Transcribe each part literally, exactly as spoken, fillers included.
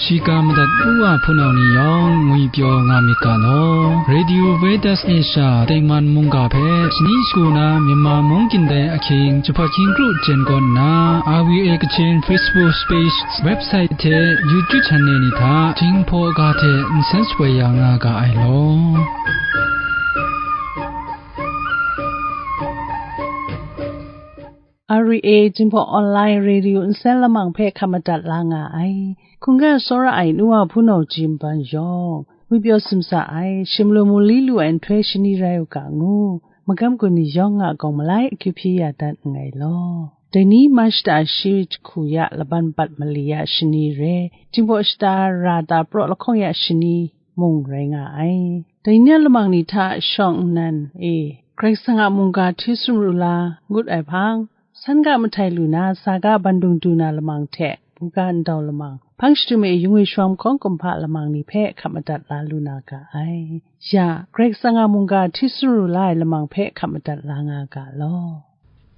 Shiga madat u wa hpunau ni yawng ngwi pyaw nga myit ga law. Radio Vedas Asia tengman mungga hpe shani shagu na Myanmar mung gindai ahkying jahpat hkying kru jen kaw nna, R V A Kachin Facebook page, website hte YouTube channel ni hta Jinghpaw ga hte nsen shapoi ya nga ga ai law. R V A Jinghpaw Online Radio nsen lamang hpe hkap madat la nga ai. Hkungga tsawra ai nu wa hpunau jin ban yawng, ngwi pyaw simsa ai, shim lu mu li lu ai nhtoi shani rai u ga ngu, magam gun ni yawng a gawng malai akyu hpyi ya dat nngai law. Dai ni ma shata shi jahku ya laban bat mali ya shani re, Jinghpaw shata ra ta praw lahkawng ya shani mung rai nga ai. Dai ni a lamang ni hta shawng nnan e, Karai Kasang a mungga hti sumru la ngut ai hpang, san ga mahtai lu na, sa ga bandung du na lamang hte, buga ndau lamang, hpang shadum e yung e shawm hkawng kumhpa lamang ni hpe hkap madat la lu na ga ai. Ya, Karai Kasang a mungga hti sumru la ai lamang hpe hkap madat la nga ga law.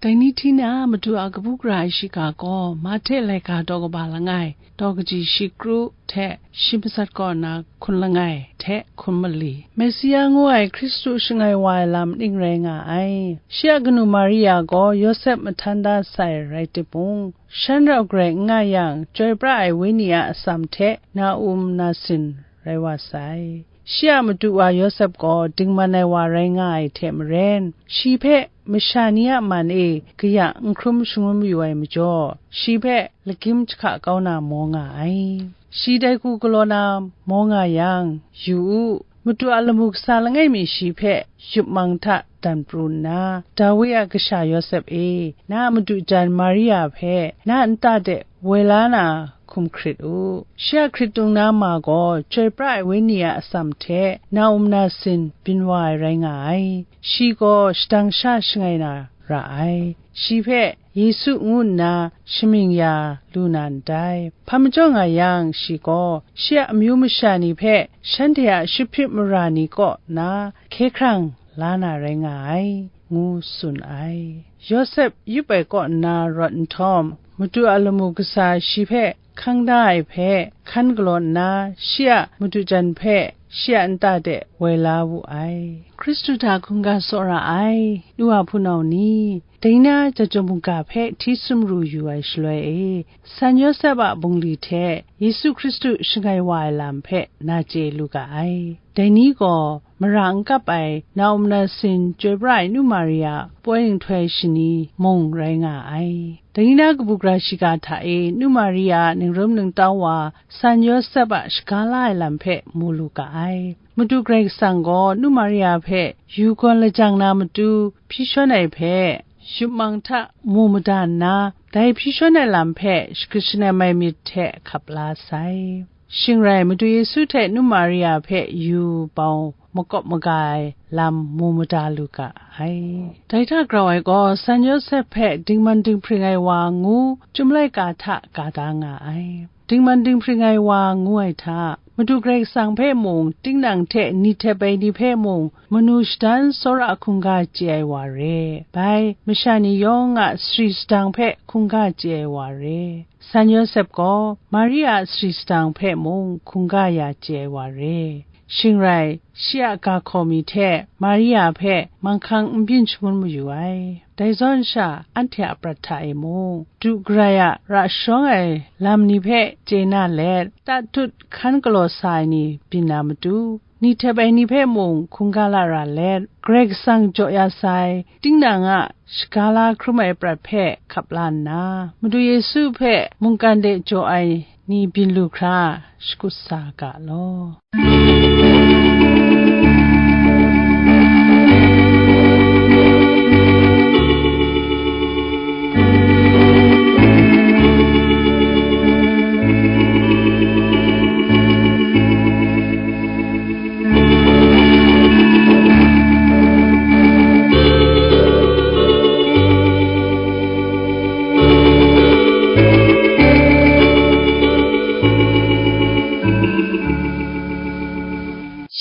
Dai ni hti na, Madu a kabu gara ai shiga gaw, Mahte laika daw kaba langai, daw kaji shi kru hte shi matsat kaw na hkun langai hte hkun mali, Mesia ngu ai Hkristu shangai wa ai lam ning rai nga ai. Shi a kanu Maria gaw Yawsep mahtan da sai rai timung, shan rau garai n nga yang, Chyoi pra ai Wenyi a atsam hte na-um nasin rai wa sai. Shi a madu wa Yawsep gaw dingman ai wa rai nga ai hte maren, shi hpe masha ni a man e kaya n hkrum shangun mayu ai majaw, shi hpe lagyim jahka kau na maw nga ai. Shi dai hku galaw na maw nga yang, yu u, Madu a lamu kasa langai mi shi hpe yup mang hta dan pru nna, Dawi a kasha Yawsep e, na a madu jan Maria hpe na nta de woi la na hkum hkrit u. Shi a hkrit tung na ma gaw Chyoi pra ai Wenyi a atsam hte na-um nasin byin wa ai rai nga ai. Shi gaw shadang sha shangai na ra ai. Shi hpe Yesu ngu nna shamying ya lu na ndai. Hpa majaw nga yang, shi gaw shi a amyu masha ni hpe shanhte a shahprit mara ni kaw na hkye hkrang la na rai nga ai, ngu tsun ai. Yawsep yup ai kaw nna rawt nhtawm, Madu a lamu kasa shi hpe hkang da ai hpe hkan galaw nna, shi a madu jan hpe shi a nta de woi la wu ai. Hkristu hta hkungga tsawra ai nu wa hpunau ni, dai na jahtum mungga hpe hti sumru yu ai shaloi e, San Yawsep a bungli hte Yesu Hkristu shangai wa ai lam hpe na chye lu ga ai. Dai ni gaw mara n kap ai na-um nasin Chyoi pra ai nu Maria poi nhtoi shani mung rai nga ai. Dai ni na kabu gara shiga hta e nu Maria ningrum ningtau wa San Yawsep a shaga la ai lam hpe mu lu ga ai. Madu Karai Kasang gaw nu Maria hpe yu gawn lajang na matu hpyi shawn ai hpe, yup mang hta mu mada nna, dai hpyi shawn ai lam hpe shagrit shanam ai myit hte hkap la sai. Shing rai, Madu Yesu hte nu Maria hpe yu bau makawp maga ai lam mu mada lu ga ai. Dai hta grau ai gaw, San Yawsep hpe dingman dinghpring ai wa ngu, Chyum laika hta ka da nga ai. Dingman dinghpring ai wa ngu ai hta, Madu Karai Kasang hpe mung, tinang hte ni htep ai ni hpe mung, manu shadan tsawra hkungga chye ai wa re. Bai, masha ni yawng a sari sadang hpe hkungga chye ai wa re. San Yawsep gaw Maria a sari sadang hpe mung hkungga ya chye ai wa re. Shing rai, shi a ga hkaw mi hte Maria hpe manghkang n byin shangun mayu ai. Dai zawn sha, anhte a prat hta e mung, du garai a ra sharawng ai lam ni hpe chye na let, tatut hkan galaw sa ai ni byin na matu, ni htep ai ni hpe mung hkungga la ra let, Karai Kasang jaw ya sai, tinang a shaga la hkrum ai prat hpe hkap la nna, Madu Yesu hpe mungkan de jaw ai ni byin lu hkra shakut sa ga law.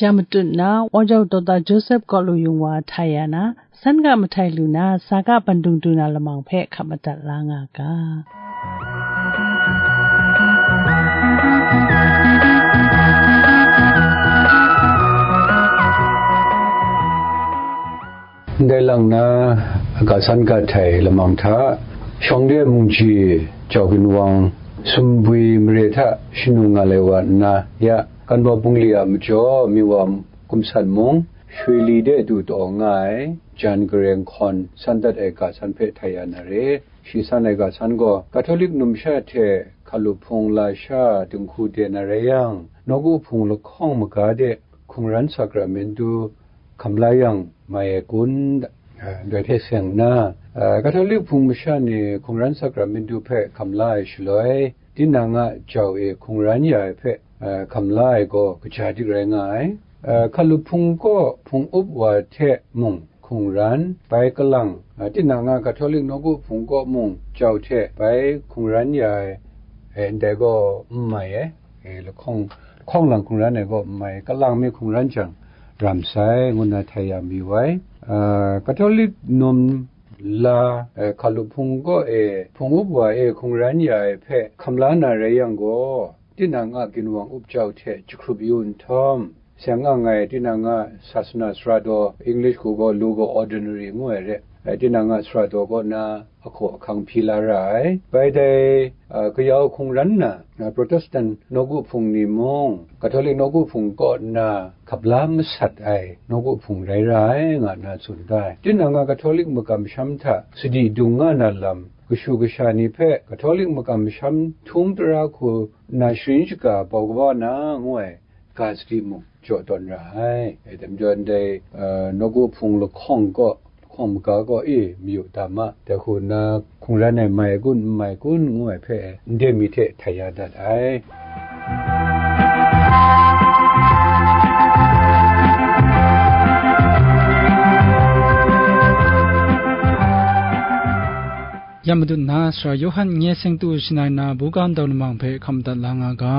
Ya matut nna, Wajau Dawda Joseph kaw lu yung wa hta ya na, san ga mahtai lu na, sa ga bandung du na lamang hpe hkap madat la nga ga. Ndai lang na, ga san ga htai lamang hta, shawng de mungji jau ginwang, sumbwi mare hta shanu nga lai wa nna, ya, Kanbaw Bungli a majaw Miwa Kumsan mung, Shwili de du taw nga ai, jan gareng hkawn san dat ai ga san hpe htai ya na re. Shi san ai ga san gaw, Katolik numsha hte Hkalup Hpung lasha dinghku de na rai yang, nawku hpung lahkawng maga de hkungran sakramentu hkam la yang mai ai kun? Ndai hte seng nna, Katolik Hpung masha ni hkungran sakramentu hpe hkam la ai shaloi, tinang a jau e hkungran ya ai hpe hkam la ai gaw kaja dik rai nga ai. Hkalup Hpung kaw hpung up wa hte mung hkungran, bai kalang, tinang a Katolik nawku hpung kaw mung jau hte bai hkungran ya ai, ndai gaw n mai ai. E, lahkawng, lahkawng lang hkungran ai gaw n mai, kalang mi hkungran jang ram sai, ngu nna htai ya mayu ai. A, Katolik num la, e, Hkalup Hpung kaw e, hpung up wa e hkungran ya ai hpe hkam la na rai yang gaw, tinang a ginwang up jau hte jahkrup yu nhtawm, seng nga ai tinang a sasana sara daw, English hku gaw lu gaw ordinary ngu ai re, e, tinang a sara daw kaw na, ahkaw ahkang hpyi la ra ai. Bai dai, a, kayau hkungran na, a, Protestant nawku hpung ni mung, Katolik nawku hpung kaw nna hkap la masat ai nawku hpung rai ra ai, nga nna tsun da ai. Tinang a Katolik makam masham hta sadi dung nga na lam, kashu kasha ni hpe Katolik makam masham htung tara hku nna sharin shaga bau kaba na, ngu ai ga sadi mung jaw tawn ra ai. E, dai majaw ndai, a, nawku hpung lahkawng kaw, lahkawng maga kaw, e, mayu da ma, dai hku nna hkungran ai mai kun, n mai kun, ngu ai hpe, ndai mi hte htai ya dat ai. Ya madat nna, Sara Yawhan n-, nye seng tu shanai na buga ndau lamang hpe hkam dat la nga ga.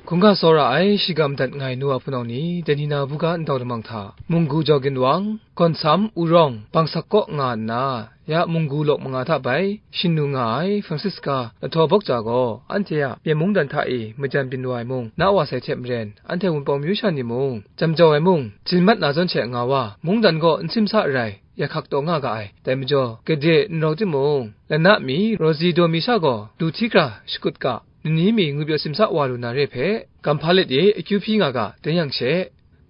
Hkungga tsawra ai, shiga madat nga ai nu wa hpunau ni, dai ni na buga ndau lamang hta, munggu jau ginwang, gawnsam, urawng, bangsak kaw nga nna, ya munggu lawk manga hta bai, shanu nga ai Francisca lahtaw bawk ja gaw, anhte a myen mungdan hta e majan byin wa ai mung, na wa sai hte maren, anhte Wunpawng myu sha ni mung, jam jau ai mung, jin mat na zawn hte nga wa, mungdan gaw n simsa rai, ya hkak taw nga ga ai. Dai majaw, gade n rau timung, lana mi, raw zi daw mi sha gaw, lu hti hkra shakut ga, nini mi ngwipyaw simsa wa lu na re hpe, gam hpa let e akyu hpyi nga ga, den yang she,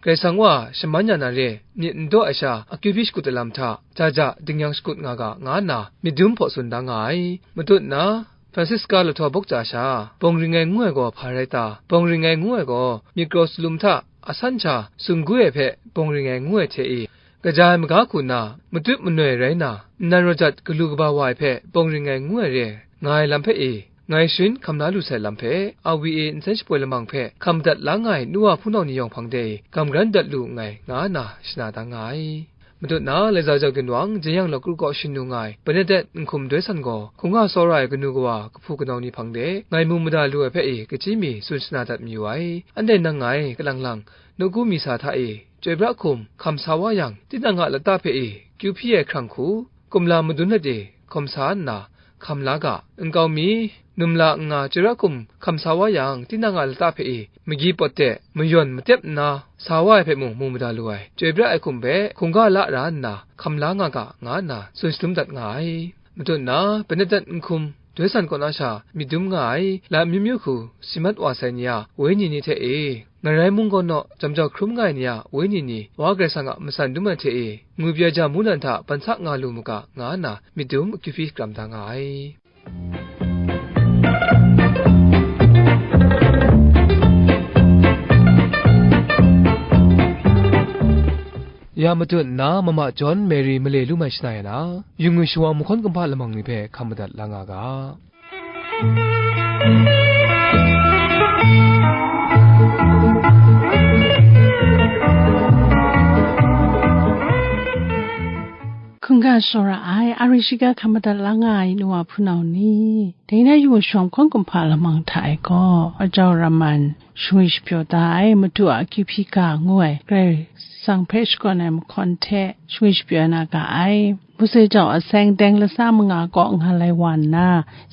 Karai Kasang wa shaman ya na re, myit n daw ai sha akyu hpyi shakut ai lam hta, ja ja ding yang shakut nga ga, nga nna myit dum hpaw tsun da nga ai. Matut nna, Francisca lahtaw bawk ja sha, bawng ring ai ngu ai gaw hpa rai ta? Bawng ring ai ngu ai gaw, myit kraw salum hta asan sha sung gu ai hpe bawng ring ai ngu ai hte e, kaja ai maga hku nna, matut manoi rai nna, nnan raw jat galu kaba wa ai hpe bawng ring ai ngu ai re, nga ai lam hpe e, ngai sharin hkam la lu sai lam hpe, a wi e nsen shapoi lamang hpe hkam madat la nga ai nu wa hpunau ni yawng hpang de e, gam garan dat lu nngai, nga nna shana da nga ai. Matut na, Laiza jau ginwang, jeyang law kru kaw shanu nga ai, Bernadette nhkum doi san gaw, hkungga tsawra ai kanu kawa, kahpu kanau ni hpang de, ngai mu mada lu ai hpe e, kachyi mi tsun shana dat mayu ai. Anhte nang ngai, kalang lang, nawku mi sa hta e, chyoi pra hkum, hkam sa wa yang, tinang a lata hpe e, kyu hpyi ai hkrang hku, kumla madun let e, hkawm sa nna, hkam la ga, nkau mi, numla n nga chyoi pra hkum hkam sa wa yang, tinang a lata hpe e, magyi pawt de, mayawn matep nna, sa wa ai hpe mung mu mada lu ai, chyoi pra ai hkum hpe hkungga la ra nna, hkam la nga ga, nga nna tsun shadum dat nga ai. Matut na, Bernadette nhkum, doi san kaw na sha, myit dum nga ai, lam amyu myu hku, si mat wa sai ni a, wenyi ni hte e, ngarai mung gaw naw, jam jau hkrum nga ai ni a, wenyi ni, Wa Karai Kasang a matsan dum ai hte e, ngwipyaw ja mungdan hta ban sa nga lu mu ga, nga nna, myit dum akyu hpyi shakram da nga ai. Ya matut nna, mama John Mary male lu mai shana ya na, yu ngwi shawa mahkawn kumhpa lamang ni hpe hkam madat la nga ga. Hkungga tsawra ai, a ri shiga hkam madat la nga ai nu wa hpunau ni, dai na yu wa shawng hkawn kumhpa lamang hta e gaw, a jau raman shangwi shapyaw da ai, Madu a akyu hpyi ga ngu ai, Grace tsang hpe shakawn ai mahkawn hte shangwi shapyaw na ga ai. Mose jau aseng deng lasa manga kaw nga lai wa nna,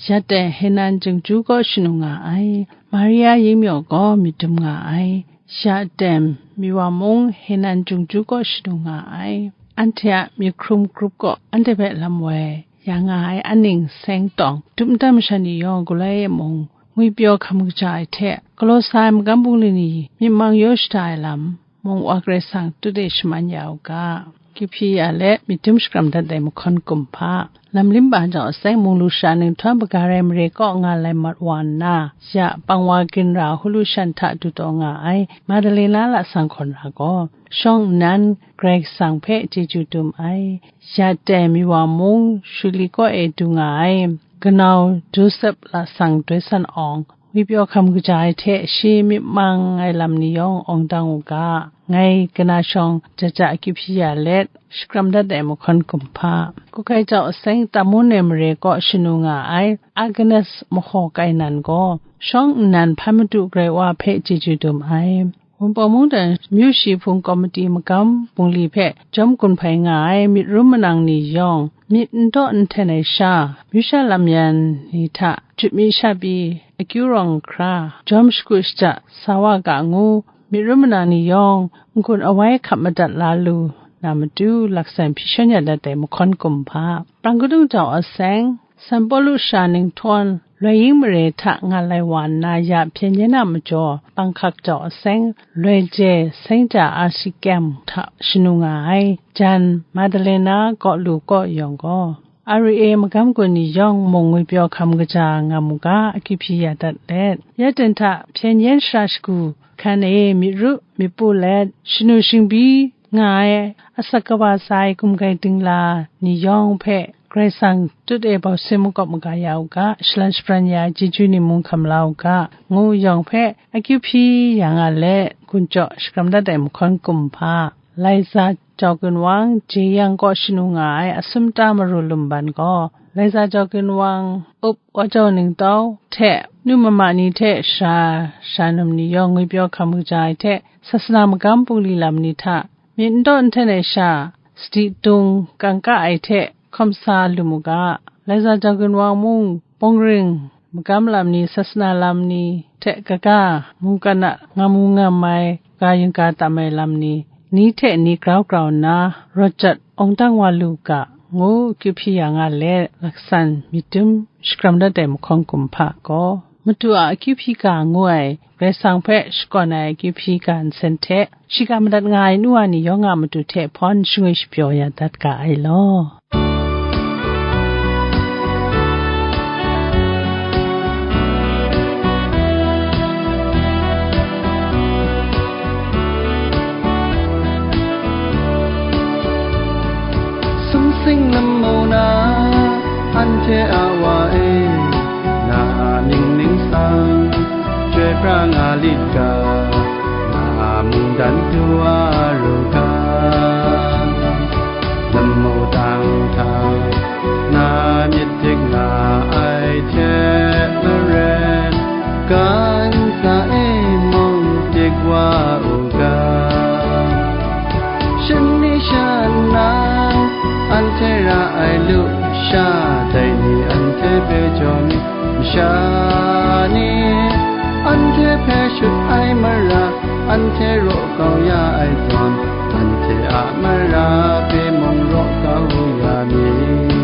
ya dai Henan Jinghtu kaw shanu nga ai. Maria yingmyaw gaw myit dum nga ai. Ya dai Miwa mung Henan Jinghtu kaw shanu nga ai. Anhte a myit hkrum grup gaw anhte hpe lam woi ya nga ai aning seng tawng, dum nta masha ni yawng galoi e mung, ngwipyaw hkam kaja ai hte, galaw sa ai magam bungli ni myit mang yaw shada ai lam, mung wa Karai Kasang tut e shaman ya u ga. Kihpyi ya let myit dum shakram dat ai mahkawn kumhpa, lam limba jau aseng mung lusha ninghtawn Bagarai mare kaw nga lai mat wa nna, ya pangwa ginra hulu shan hta du taw nga ai Madalena lasang hkawn ra gaw, shawng nnan Karai Kasang hpe chyeju dum ai. Ya dai Miwa mung Shuli kaw e du nga ai kanau Josep lasang doi san awng, ngwipyaw hkam kaja ai hte shi myit mang ai lam ni yawng awng dang u ga, ngai kana shawng jaja kihpyi ya let, shakram dat ai mahkawn kumhpa, Kukai jau aseng Tamun ai mare kaw shanu nga ai Agnes mahaw kai nan gaw, shawng nnan hpan madu Karai Wa hpe chyeju dum ai. Wunpawng mungdan myu shi hpung komiti magam bungli hpe jawm gun hpai nga ai myit rum manang ni yawng, myit n daw n hten ai sha, myu sha lam yan ni hta jut mi sha pyi, akyu rawng hkra, jawm shakut shaja sa wa ga ngu, myit rum manang ni yawng, n-gun awai hkap madat la lu na matu, laksan hpyi shawn ya dat ai mahkawn kumhpa, Prang kadung jau aseng, San Pawlu sha ninghtawn, loi ying mare hta nga lai wa nna ya hpyen yen a majaw, panghkak jau aseng, loi je seng ja a shi kyam hta shanu nga ai, jan Madalena kaw lu kaw yawng gaw, Aru e magam gun ni yawng mung ngwipyaw hkam kaja nga mu ga, akyu hpyi ya dat let, ya ten hta hpyen yen shara shagu hkan e myit ru myit pu let, shanu shingbyi nga ai, asak kaba sa ai gumgai dingla ni yawng hpe Karai Kasang tut e bausin makawp maga ya u ga, shalan shapran ya ai chyeju ni mung hkam la u ga, ngu yawng hpe akyu hpyi ya nga let, gun jaw shakram dat ai mahkawn kumhpa, Laiza Jau Gun Wang, Jeyang kaw shanu nga ai asum ta maru lumban gaw, Laiza Jau Gun Wang, up wa jau ningtau hte, nu mama ni hte sha, sha num ni yawng ngwipyaw hkam kaja ai hte, sasana magam bungli lam ni hta, myit n daw n hten ai sha, sadi dung kangka ai hte hkawm sa lu mu ga, Laiza Jau Gun Wang mung, bawng ring, magam lam ni, sasana lam ni hte kaga, mungkan a ngamu ngam ai, ga yingga tam ai lam ni, ni hte ni grau grau nna, rawt jat awng dang wa lu ga, ngu akyu hpyi ya nga let, laksan myit dum shakram dat ai mahkawn kumhpa gaw, Madu a akyu hpyi ga ngu ai, Karai Kasang hpe shakawn ai akyu hpyi ga nsen hte, shiga madat nga ai nu wa ni yawng a matu hte hpawn shangwi shapyaw ya dat ga ai law. Sumsing lamu na anhte a wa e, na mying ningsang, chyoi pra nga lit ga, na mungdan du a ru ga, lamu tang hta, na myit dik nga ai hte maren, kan sa e mung dik wa u ga. Shani sha na, anhte ra ai lusha, dai ni anhte hpe jaw myit, masha ni anhte hpe shut ai mara, anhte raw kau ya ai zawn, anhte a mara hpe mung raw kau ya myit.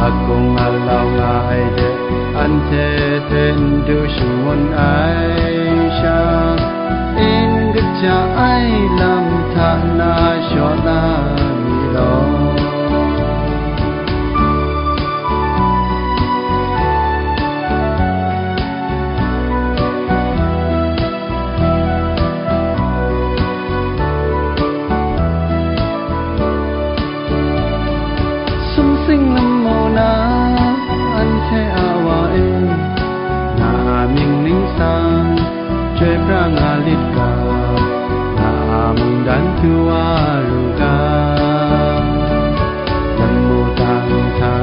Akung alau nga ai de, anhte hpe n du shangun ai sha, n kaja ai lam hta na shaw la mi law. Sumsing lamu na anhte a wa e, na mying ningsang, chyoi pra nga lit ga, na mungdan du wa ru ga. Lamu tang hta,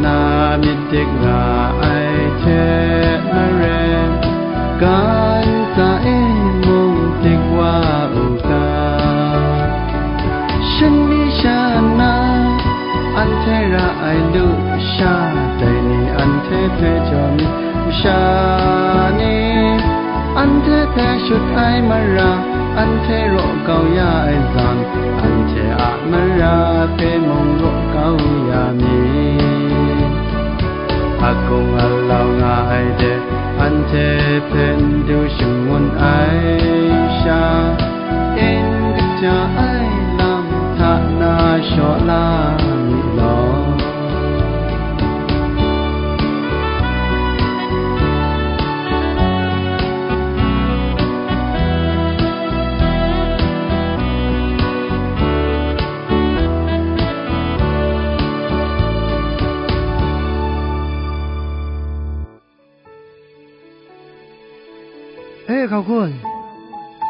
na myit dik nga ai hte maren, kan sa e mung dik wa u ga. Ai sha, en kaja ai lam hta na shaw la mi law. E, hkau hkun.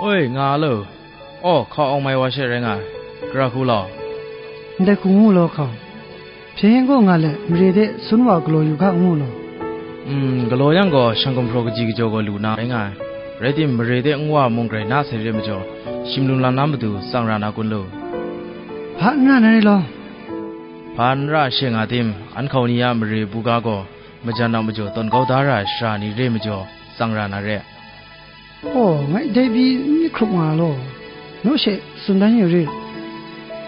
Oi, nga a lo. Aw, hkau awng mai wa she rai nga ai. Gara hku law. Ndai hku ngu law hkau. Hpyen yen gaw nga let, mare de sun wa galaw yu hka ngu law. Mm, galaw yang gaw, shang gumhpraw kaji kajaw gaw lu na rai nga ai. Rai tim, mare de nwa mung grai na sai re majaw, shim lum lam na matu tsang ra na kun lu. Hpa n ra na re law. Hpa n ra she nga tim, an hkau ni a mare buga gaw, majan a majaw tawn kau da ra ai shara ni re majaw, tsang ra na re. Aw, ngai dai pyi n myit hkrup nga law, naw she tsun dan yu rit.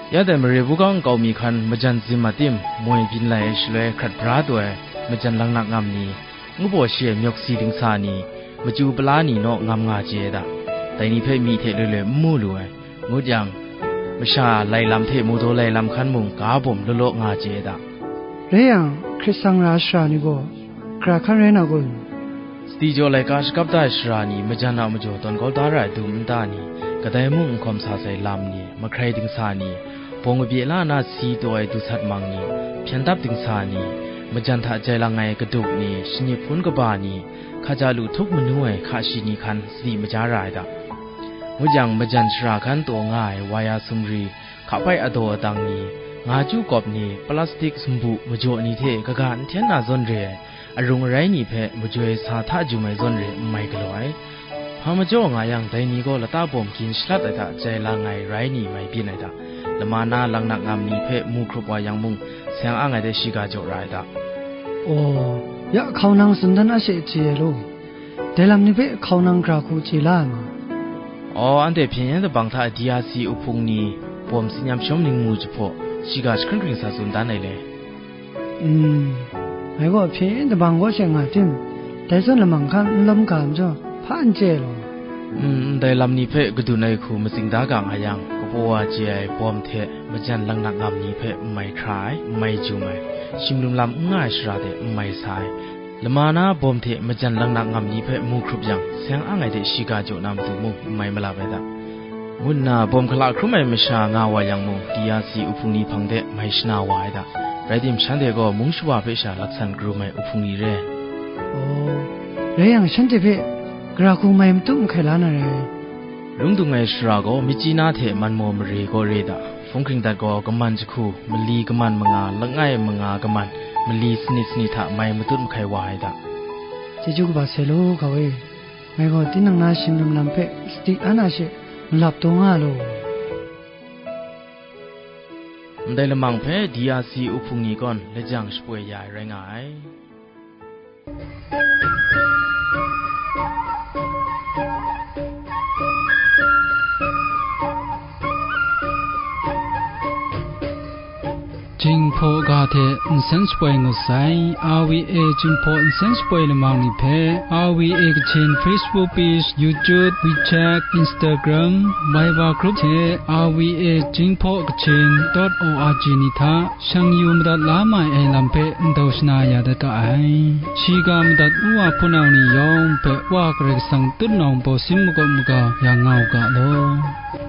Ya dai mare buga nkau mi hkan majan zim a tim, moi byin lai ai shaloi hkrat bra taw ai majan langnak ngam ni, ngu baw shi ai myawk si dingsa ni, machyu pala ni naw ngam nga chye ai da. Dai ni hpe myi hte loi loi n mu lu ai. Ngut yang, masha lai lam hte mawdaw lai lam hkan mung ga bawm law law nga chye ai da. Rai yang, hkrit sang ra ai shara ni gaw, gara hkan rai na kun? Sadi jaw laika shakap da ai shara ni majan a majaw tawn kau da ra ai dum nta ni, kadai mung n hkawm sa sai lam ni, mahkrai dingsa ni, bawng kabye la na si taw ai dusat mang ni, hpyen dap dingsa ni, majan hta jai lang ai kaduk ni, shanip hpun kaba ni, hkaja lu htup manu ai hka shi ni hkan sadi maja ra ai da. Ngut yang, majan shara hkan taw nga ai waya sumri, hkapai adaw adang ni, nga chyu kawp ni, plastik sumbu majaw ni hte kaga n hten na zawn re ai, arung arai ni hpe majoi sa hta jum ai zawn re n mai galaw ai. Hpa majaw nga yang, dai ni gaw lata bawm gin shalat ai hta jai lang ai rai ni mai byin ai da. Lama na langnak ngam ni hpe mu hkrup wa yang mung, seng ang ai de shiga jaw ra ai da. Aw, ya hkau nang tsun dan a she chye ai law. Dai lam ni hpe hkau nang gara hku chye la ai ma? Aw, anhte hpyen yen dabang hta D R C uhpung ni bawm tsin yam shawm ningmu jahpaw, shiga jahkring hkring sa tsun dan ai le. Mm, ngai gaw hpyen yen dabang kaw she nga tim, dai zawn lamang hkan n lawm ga majaw, hpa n chye law. Mm, ndai lam ni hpe kadun ai hku matsing da ga nga yang, kapaw wa chye ai bawm hte majan langnak ngam ni hpe n mai hkra ai, n mai jum ai, shim lum lam n nga ai shara de n mai sa ai, lama na bawm hte majan langnak ngam ni hpe mu hkrup yang, seng ang ai de shiga jaw na matu mung n mai malap ai da, ngu nna bawm hkala hkrum ai masha nga wa yang mung, D R C uhpung ni hpang de mai shana wa ai da. Rai tim, shanhte gaw mung shawa hpe sha laksan karum ai uhpung ni re. Aw, rai yang, shanhte hpe gara hku mai matut mahkai la na rai. Lung dung ai shara gaw, myit chyi na hte man maw mare gaw re da. Hpung hkring dat gaw, kaman jahku, mali kaman manga, langai manga kaman, mali sanit sanit hta mai matut mahkai wa ai da. Chyeju kaba sai law, hkau e. Ngai gaw tinang na shim lum lam hpe sadi an a she malap taw nga law. Ndai lamang hpe D R C uhpung ni gawn lajang shapoi ya ai rai nga ai. Jinghpaw ga hte nsen shapoi ngut sai. R V A Jinghpaw nsen shapoi lamang ni hpe R V A Kachin Facebook page, YouTube, WeChat, Instagram, Viber group hte R V A Jinghpaw Kachin dot O R G ni hta shang yu madat la mai ai lam hpe ndau shana ya dat ga ai. Shiga madat u wa hpunau ni yawng hpe Wa Karai Kasang tutnawng baw sin makawp maga ya nga u ga law.